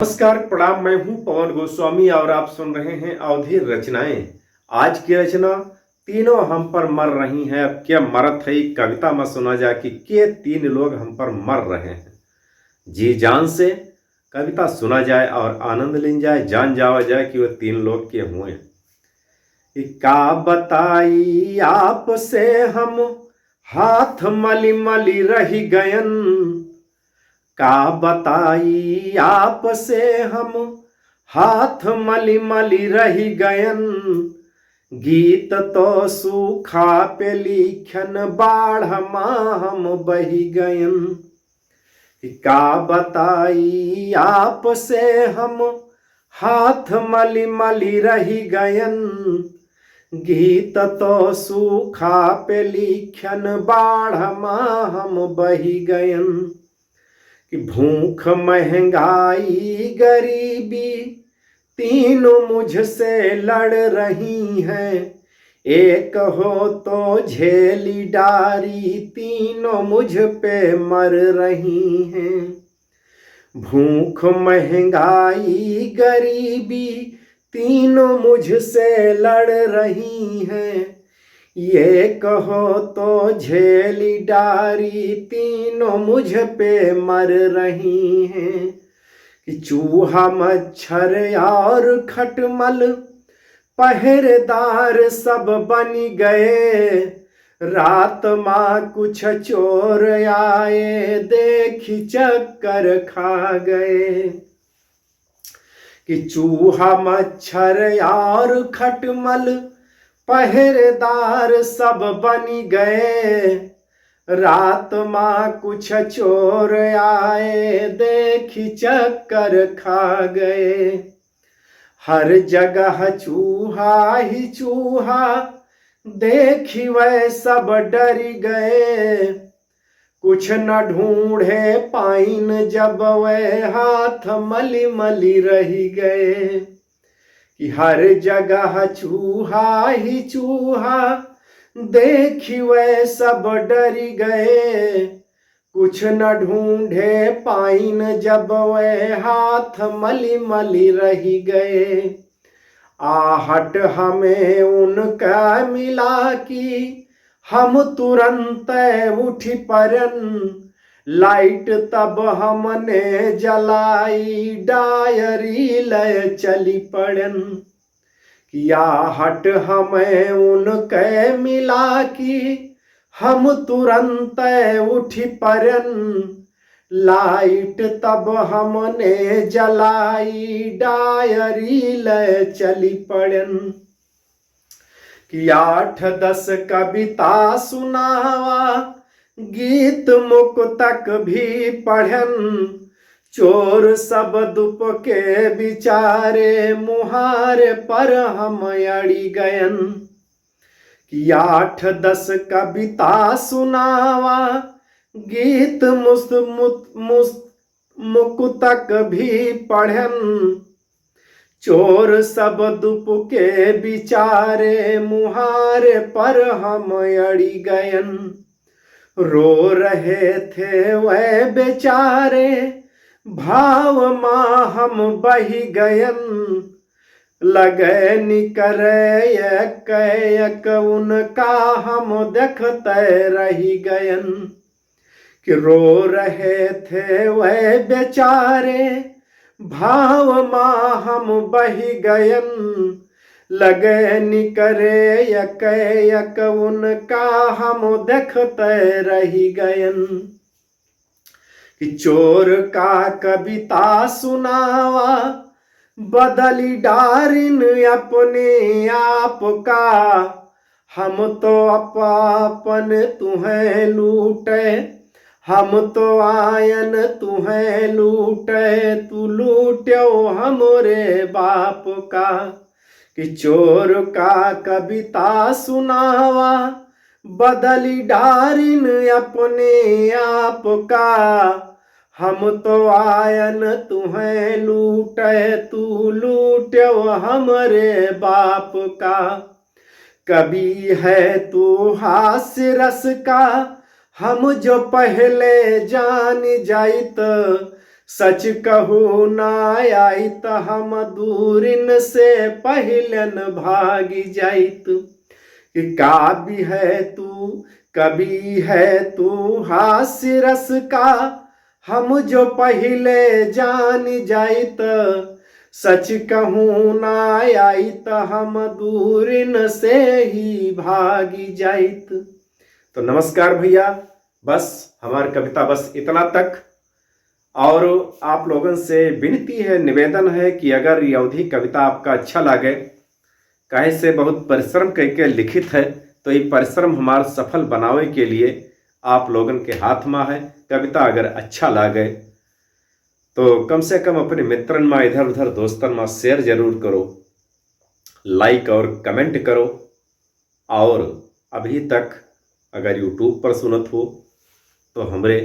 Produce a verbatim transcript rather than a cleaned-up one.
नमस्कार, प्रणाम, मैं हूं पवन गोस्वामी और आप सुन रहे हैं अवधी रचनाएं। आज की रचना तीनों हम पर मर रही हैं, अब क्या मरत है, कविता में सुना जाए कि के तीन लोग हम पर मर रहे हैं। जी जान से कविता सुना जाए और आनंद लीन जाए, जान जावा जाए कि वो तीन लोग के हुए। कि का बताई आपसे हम हाथ मली मली रही गयन, का बताई आपसे हम हाथ मली मली रही गयन। गीत तो सूखा पे लिखन, बाढ़ मा हम बही गयन। कि का बताई आपसे हम हाथ मली मली रही गयन। गीत तो सूखा पे लिखन, बाढ़ मा हम बही गयन। कि भूख महंगाई गरीबी तीनों मुझसे लड़ रही हैं। एक हो तो झेली डारी, तीनों मुझ पे मर रही हैं। भूख महंगाई गरीबी तीनों मुझसे लड़ रही हैं। एक हो तो झेली डारी, तीनों मुझ पे मर रही हैं। कि चूहा मच्छर और खटमल पहरेदार सब बन गए। रात मा कुछ चोर आए, देखी चक्कर खा गए। कि चूहा मच्छर और खटमल पहरेदार सब बन गए। रात मा कुछ चोर आए, देखी चक्कर खा गए। हर जगह चूहा ही चूहा, देखी वह सब डर गए। कुछ न ढूंढे पाइन, जब वह हाथ मली मली रही गए। कि हर जगह चूहा ही चूहा, देखी वह सब डर गए। कुछ न ढूंढे पाइन, जब वह हाथ मली मली रही गए। आहट हमें उनका मिला कि हम तुरंत उठी परन। लाइट तब हमने जलाई, डायरी ले चली पड़न। कि आहट हमें उनके मिला कि हम तुरंत उठी परन। लाइट तब हमने जलाई, डायरी ले चली पड़न। कि आठ दस कविता सुनावा, गीत मुक्तक भी पढ़न। चोर सब दुप के बिचारे, मुहारे पर हम अड़ी गयन। कि आठ दस कविता सुनावा, गीत मुस-, मुत-, मुस-, मुक्तक भी पढ़न। चोर सब दुप के बिचारे, मुहारे पर हम अड़ी गयन। रो रहे थे वह बेचारे, भाव मा हम बही गयन। लगे निकरे एक एक उनका, हम देखते रही गयन। कि रो रहे थे वह बेचारे, भाव मा हम बही गयन। लगे निकरे एक एक उनका, हम देखते रही गयन। कि चोर का कविता सुनावा, बदली डारिन अपने आप का। हम तो अपापन तुहें लूटे, हम तो आयन तुहें लूटे, तू लूट्यो हमरे बाप का। कि चोर का कविता सुनावा, बदली डारिन अपने आप का। हम तो आयन तुहें लूटे, तू लूट्यो हमरे बाप का। कवि है तू हास्य रस का, हम जो पहले जान जाइत, सच कहूँ ना आइत हम दूरिन से पहिलन भागि जाइत। कि काव्य है तू, कवि है तू, हास्य रस का हम जो पहिले जानि जाइत। सच कहूँ ना आइत हम दूरिन से ही भागि जाइत। तो नमस्कार भइया, बस हमार कविता बस इतना तक। और आप लोगन से विनती है, निवेदन है कि अगर ये अवधी कविता आपका अच्छा लागे, काहे से बहुत परिश्रम कइके लिखित है, तो ये परिश्रम हमार सफल बनावे के लिए आप लोगन के हाथ मा है। कविता अगर अच्छा लागे तो कम से कम अपने मित्रन मा, इधर उधर दोस्तन मा share जरूर करो, like और comment करो। और अभी तक अगर YouTube पर सुनत हो तो हमरे